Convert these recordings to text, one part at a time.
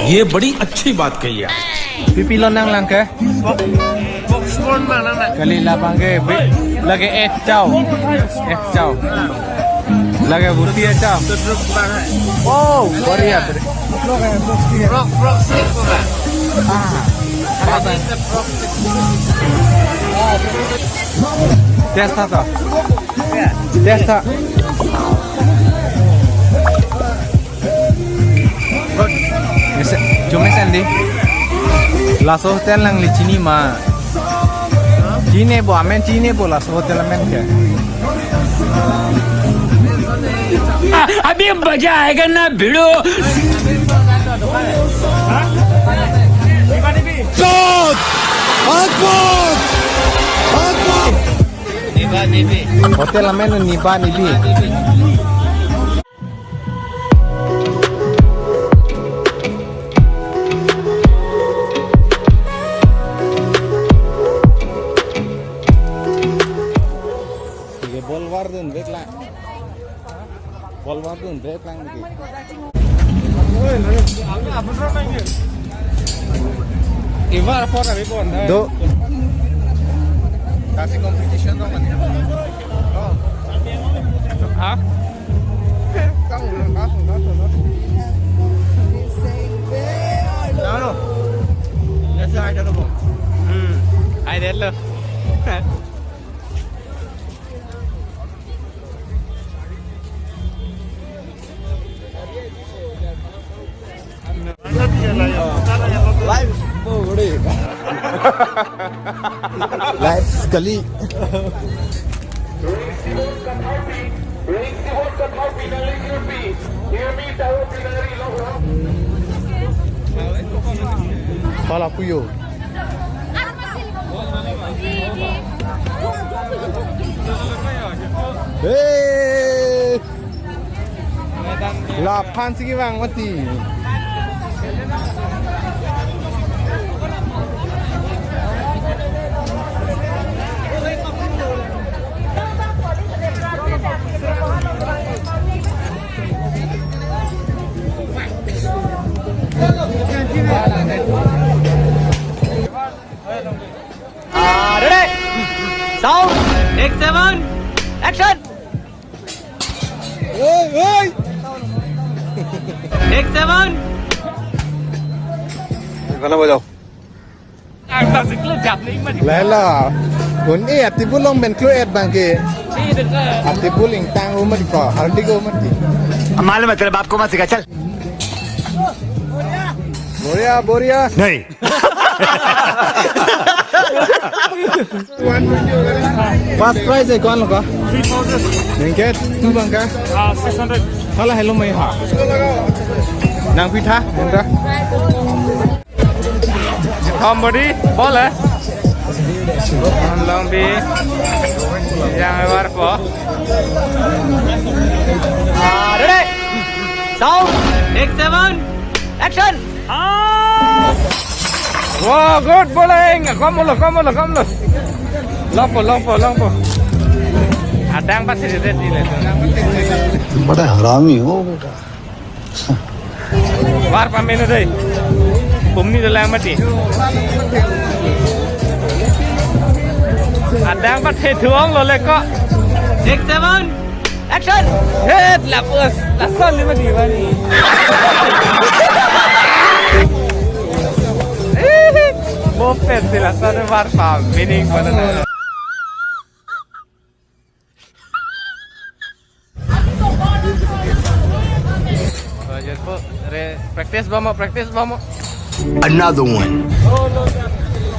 ये बड़ी अच्छी बात कही आप। Pipi lo nang lang ke? Kali la bangke lage F chao. F chao. Lage buti chao. Oh, बढ़िया। त्यस्ता त त्यस्ता। Cuma sendi. Laso hotel lang li chini ma. Chine bo amen chine bo laso hotel amen ke. अभी मजा आएगा ना भिड़ो। Hotel amen ni ba ni bi. Bol war dun bek lang. Bol war dun bek lang niki. Do. Kasi competition dong man. Ha? No. Let's try it. I did look. Life गली। Fala puyo. Hey! La pan sigi bang mati. Sound, take seven, action. Oi, oi. Take seven. গানা বজাও। Lela, un e atibulong ben klu et bangke. Atibuling tang umat ko, hardi ko umat ki. मालूम है तेरे बाप को मत सिखा, चल। Boria, boria. नहीं। First prize ay kuan lo ka? 3000. Nengke tu bangka? 600. Hala hello mai ha. Nang pitha, nengka. Somebody, ball eh? Long bi. Yang war po. Ready? Sound, take seven, action. Wow, good bowling. Come on, come on, come on. Long ball, long ball, long ball. Adang pa sih ready le. बड़ा हरामी हो बेटा। War pa menu deh. Bumni de lang mati. Adang pa the thuong lo le ko. 6 7 action. Het la pus la son le mati ba ni. Bo pet se la son war pa meaning pa na. Practice ba mo, practice ba mo. Another one.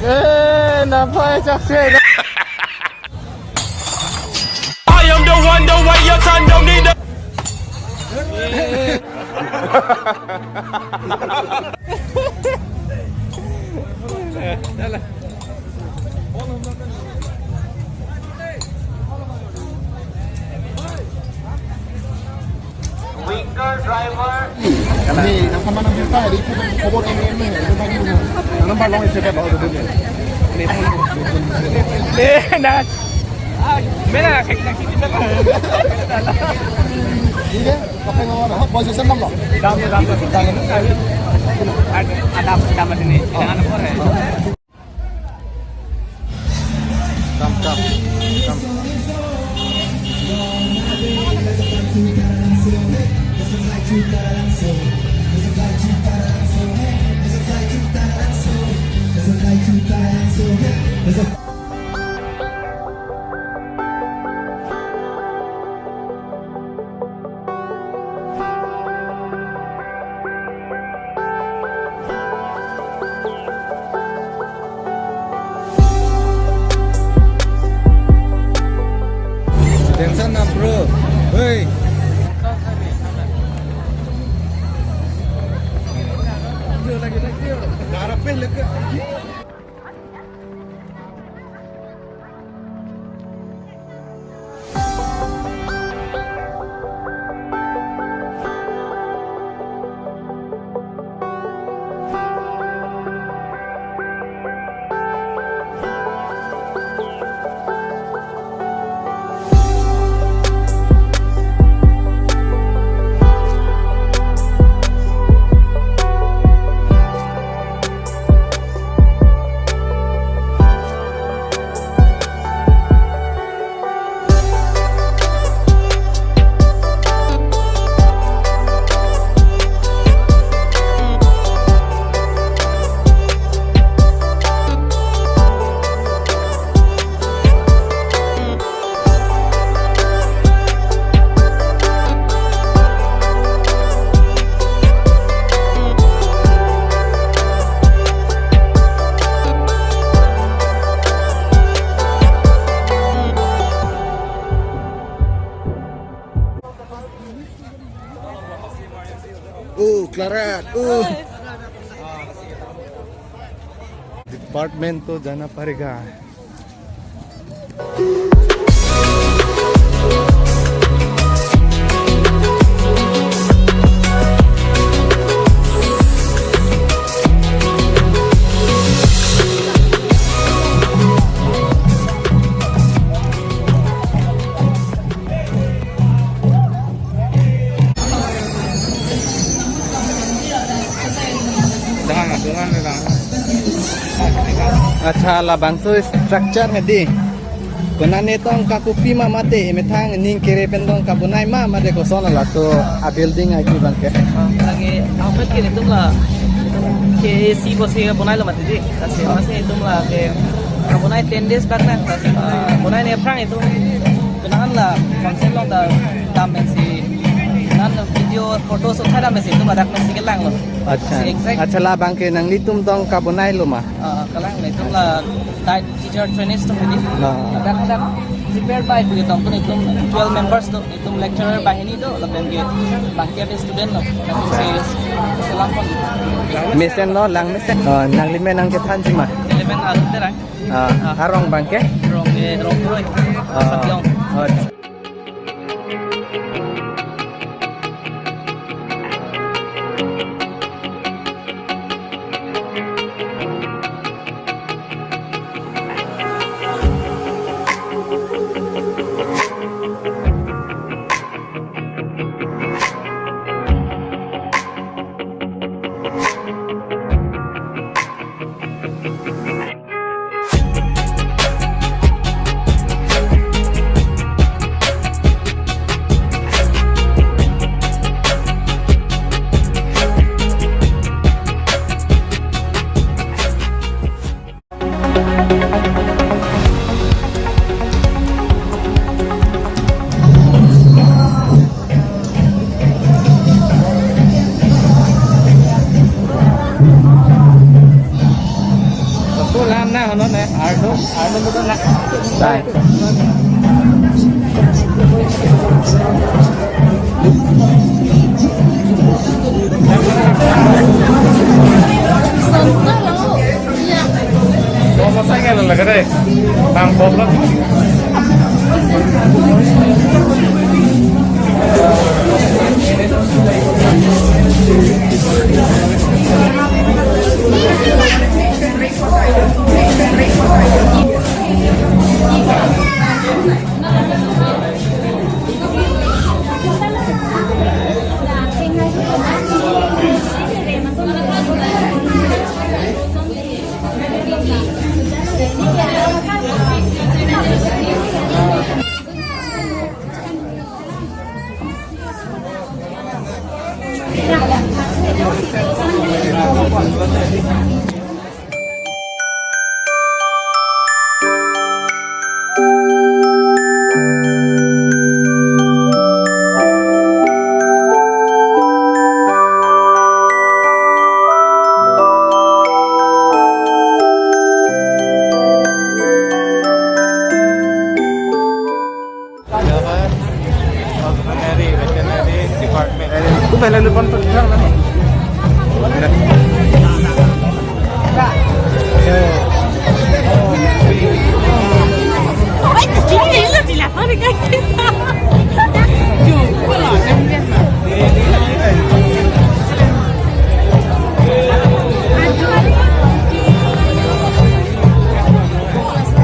Eh, napay success. I am the one, the way your son don't need a Eh, na. Mena Come, come, come. Tension na bro. Hey. Oh, Claret. Oh. Department to जाना पड़ेगा। अच्छा ला bangso structure है di konane tong kakupi ma mate emethang ning kere pendong kabunai ma mate ko sona la so a building ai ki bangke lagi ahmed ke nitum la ke AC bose bonai lo mate di tase mase itum la ke bonai 10 days back na bonai ne prang itum kenan la function long da dam si nan video photo so thada me si itum adak me si ke lang lo. अच्छा Exact. अच्छा ला bangke nang litum tong kabunai lo ma kalang le itum la diet teacher trainees to hedi adak adak prepared by tu itum tu itum 12 members to itum lecturer bahini to la bangke bangke be student lo si selam pon mesen lo lang mesen nang lime nang ke than jima elemen arut terang arong bangke rong rong roi satyong.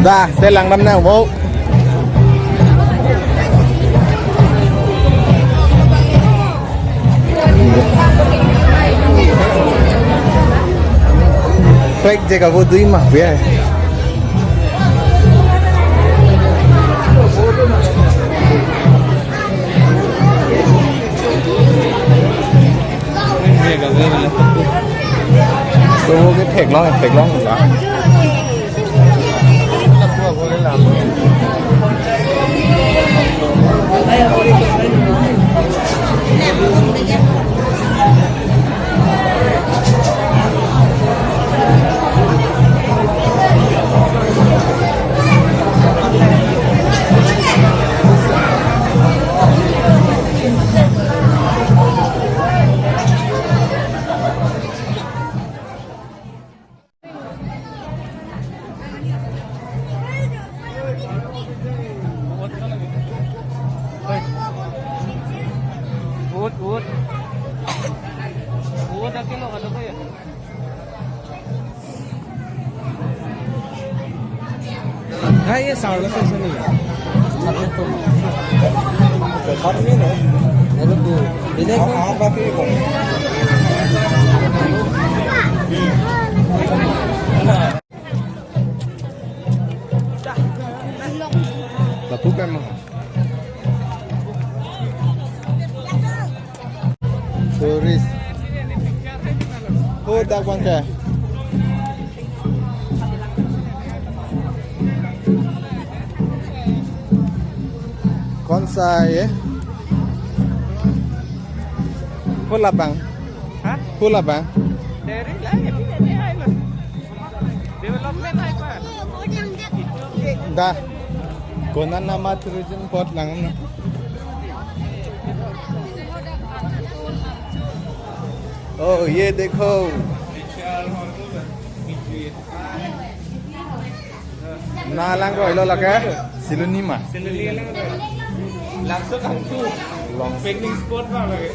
Da, sẽ lăng năm nào vô. কয়েক জায়গা গো দুই মাস বিয়া। So cái thẹt lo thẹt lo rồi. ये सावड़ा पैसा नहीं है। Lakukan mah. Turis. Oh, tak bangka. कौन सा है ये? Pula bang. Ha? Pula bang. Dari lah, ini lah. Development apa? Dah. Kona nama tourism spot lang na. Oh, ये देखो. Na lang ko ilo laka. Silunima. Langsung kangku. Long. Picnic spot lah lagi.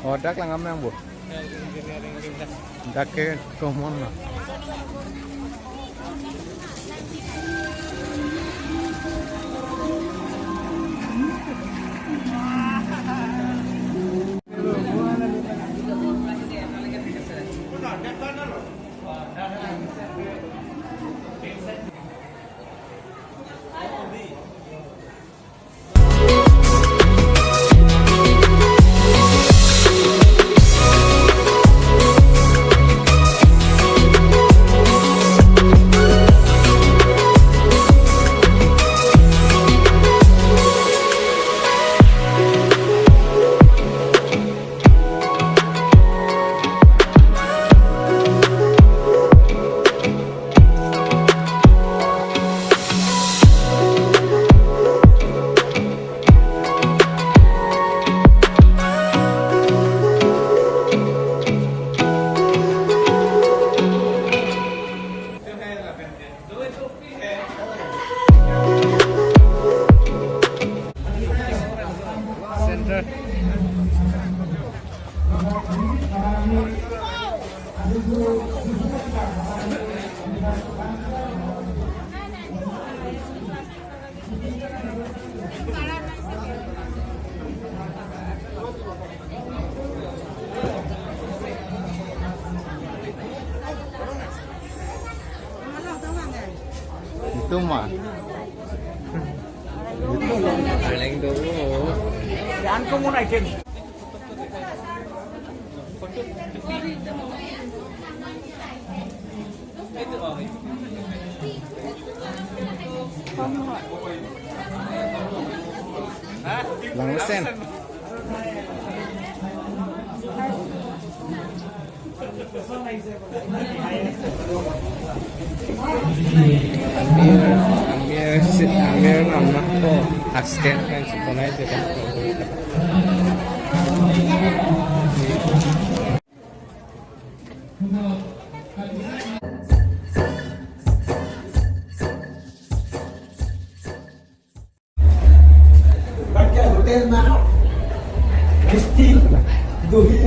Oh, dak lang amang bu. Dak ke common na. Center. Itu mah. Langsen. Amir আমাকো assistant বনাই দিবা। Hotel না মিষ্টি দহি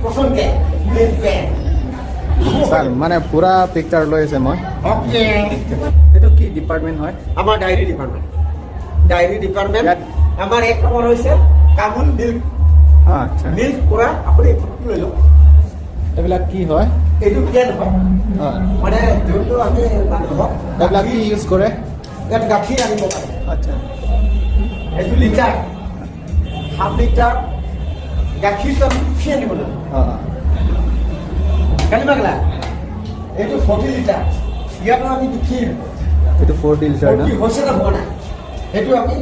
পছন্দ। Sir, মানে পুৰা পিকচাৰ লৈ আছে মই। অ'কে। এইটো কি ডিপাৰ্টমেণ্ট হয়? আমাৰ ডায়েৰী ডিপাৰ্টমেণ্ট, ডায়েৰী ডিপাৰ্টমেণ্ট। আমাৰ এক নম্বৰ হৈছে কামুল মিল্ক। আচ্ছা। মিল্ক কৰা আপুনি ফটো লৈ লওক। এইবিলাক কি হয়? এইটো কেন হয়। মানে যোনটো আমি মানুহক এইবিলাক কি ইউজ কৰে? ইয়াত গাখীৰ আনিব পাৰে। আচ্ছা। এইটো লিটাৰ, হাফ লিটাৰ গাখীৰটো আমি উঠি আনিব লাগিব। কালিমাগলা, এইটো 40 লিটাৰ, ইয়াতো আমি জুখিম। এইটো 40 লিটাৰ ন? 40 হৈছে নে হোৱা নাই, সেইটো আমি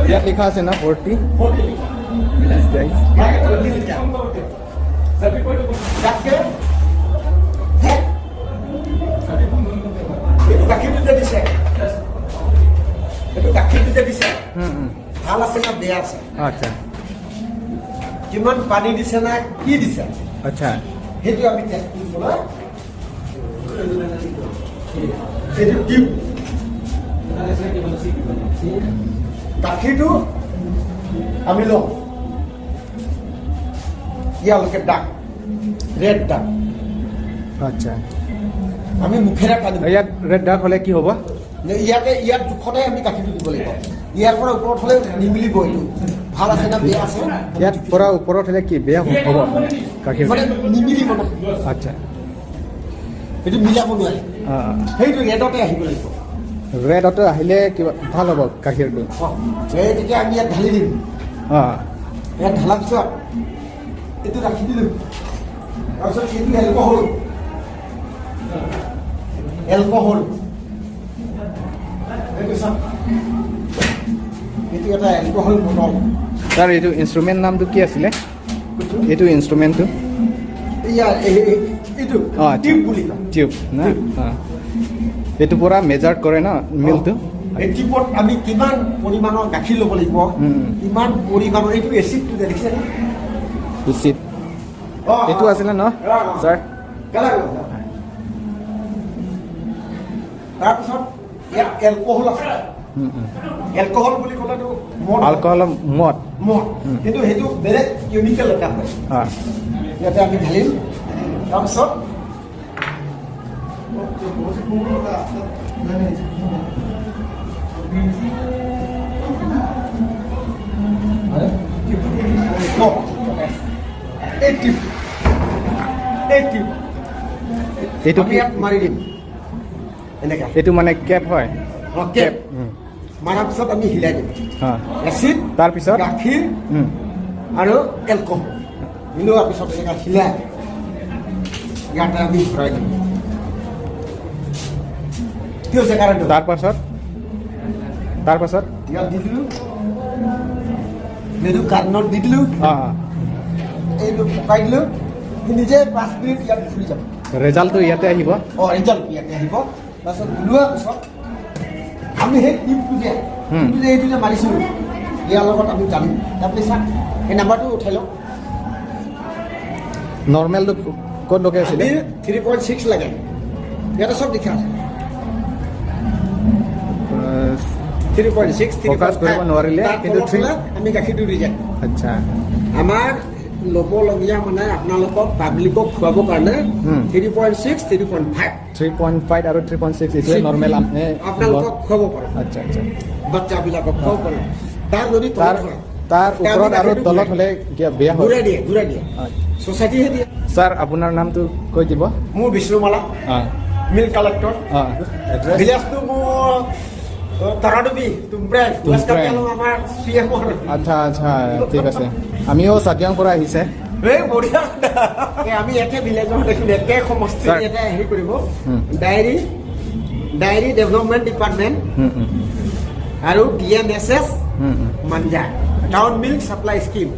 ইয়াত লিখা আছে ন 40? 40 লিটাৰ। 40 লিটাৰ। তাতকে হে? এইটো গাখীৰটো যে দিছে, এইটো গাখীৰটো যে দিছে, ভাল আছে না বেয়া আছে, আচ্ছা। কিমান পানী দিছে না কি দিছে, আচ্ছা। সেইটো আমি টেষ্ট কৰিবলৈ এইটো টিউব। গাখীৰটো আমি লওঁ, ইয়ালৈকে দাগ, ৰেড দাগ। আচ্ছা। আমি মুখেৰে পানী ইয়াত ৰেড ডাৰ্ক হ'লে কি হ'ব? ইয়াতে, ইয়াত জোখতে আমি গাখীৰটো দিব লাগিব। ইয়াৰ পৰা ওপৰত হ'লে নিমিলিব। এইটো ভাল আছে না বেয়া আছে। ইয়াত পৰা ওপৰত হ'লে কি বেয়া হ'ব মানে গাখীৰ? মানে নিমিলিব ন। আচ্ছা। সেইটো মিলাব নোৱাৰে। সেইটো ৰেডতে আহিব লাগিব। ৰেডতে আহিলে কিবা ভাল হ'ব গাখীৰটো? অঁ, এই তেতিয়া আমি ইয়াত ঢালি দিম। ইয়াত ঢালাৰ পিছত এইটো ৰাখি দিলোঁ। তাৰপিছত এইটো এলকহল, এলকহল এইটো চাওক, এইটো এটা এলকহল বটল। তাৰ এইটো ইনষ্ট্ৰুমেণ্ট নামটো কি আছিলে, এইটো ইনষ্ট্ৰুমেণ্টটো? ইয়াৰ এইটো টিউব বুলি কয়। টিউব না? এইটো পূৰা মেজাৰ কৰে ন মিল্কটো? এই টিউবত আমি কিমান পৰিমাণৰ গাখীৰ ল'ব লাগিব, কিমান পৰিমাণৰ এইটো এচিডটো যে দেখিছে। এচিড এইটো আছিলে ন ছাৰ? তাৰপিছত ইয়াত এলকহল আছে। এলকহল বুলি ক'লেতো মদ। এলকহল মদ। মদ, কিন্তু সেইটো বেলেগ কেমিকেল এটা হয়। ইয়াতে আমি ঢালিম। তাৰপিছত এই টিপ, এই টিপ। এইটো আমি ইয়াত মাৰি দিম এনেকা। এইটো মানে কেপ হয়? অঁ, কেপ। মাৰাৰ পিছত আমি হিলাই দিম। এচিড, তাৰপিছত? গাখীৰ আৰু এলকহল মিলোৱাৰ পিছত এনেকা হিলাই ইয়াতে আমি ভৰাই দিম। কি হৈছে কাৰণটো? তাৰপাছত, তাৰপাছত? ইয়াত দি দিলোঁ, এইটো কাৰ্ণত দি দিলোঁ। এইটো পকাই দিলোঁ, সি নিজে 5 মিনিট ইয়াত ফুলি যাব। ৰেজাল্টটো ইয়াতে আহিব? অঁ, ৰিজাল্ট ইয়াতে আহিব। তাৰপিছত ওলোৱাৰ পিছত আমি সেই টিপটো যে টিপটো যে এইটো যে মাৰিছিলোঁ, ইয়াৰ লগত আমি জানিম। তাৰপিছত চাওক, এই নাম্বাৰটো উঠাই লওক। নৰ্মেলটো ক'ত লগাই আছিলে? 3.6 লাগে। ইয়াতে চব লিখা আছে, 3.6। Focus কৰিব নোৱাৰিলে, কিন্তু আমি গাখীৰটো ৰিজেক্ট। আমাৰ ল'বলগীয়া মানে আপোনালোকক পাব্লিকক খুৱাবৰ কাৰণে 3.6, 3.5। 3.5 আৰু 3.6, এইটোৱে নৰ্মেল আপুনি আপোনালোকক খুৱাব পাৰোঁ। আচ্ছা আচ্ছা বাচ্চাবিলাকক খুৱাব পাৰোঁ। তাৰ যদি তাৰ তলত হয়, তাৰ তেতিয়া আমি ওপৰত আৰু গাখীৰটো তলত হ'লে কিবা বেয়া হয়। ঘূৰাই দিয়ে, ঘূৰাই দিয়ে। ছ'চাইটিহে দিয়ে। ছাৰ, আপোনাৰ নামটো কৈ দিব। মোৰ বিষ্ণুমালা, মিল্ক কালেক্টৰ। এড্ৰেছ? ভিলেজটো মোৰ তৰাডুবি, তুমব্ৰেং, ৱেষ্ট কাৰ্বি আংলং, আমাৰ চি এমৰ। আচ্ছা, ঠিক আছে। আমিও চাটিয়াং পৰা আহিছে। এই বঢ়িয়া। এই আমি একে ভিলেজৰ দেখোন, একে সমষ্টি। ছাৰ। এটা হেৰি কৰিব, ডায়েৰী ডেভেলপমেণ্ট ডিপাৰ্টমেণ্ট উম, উম, আৰু ডি এম এছ এছ উম, উম। মাঞ্জা, town milk supply scheme.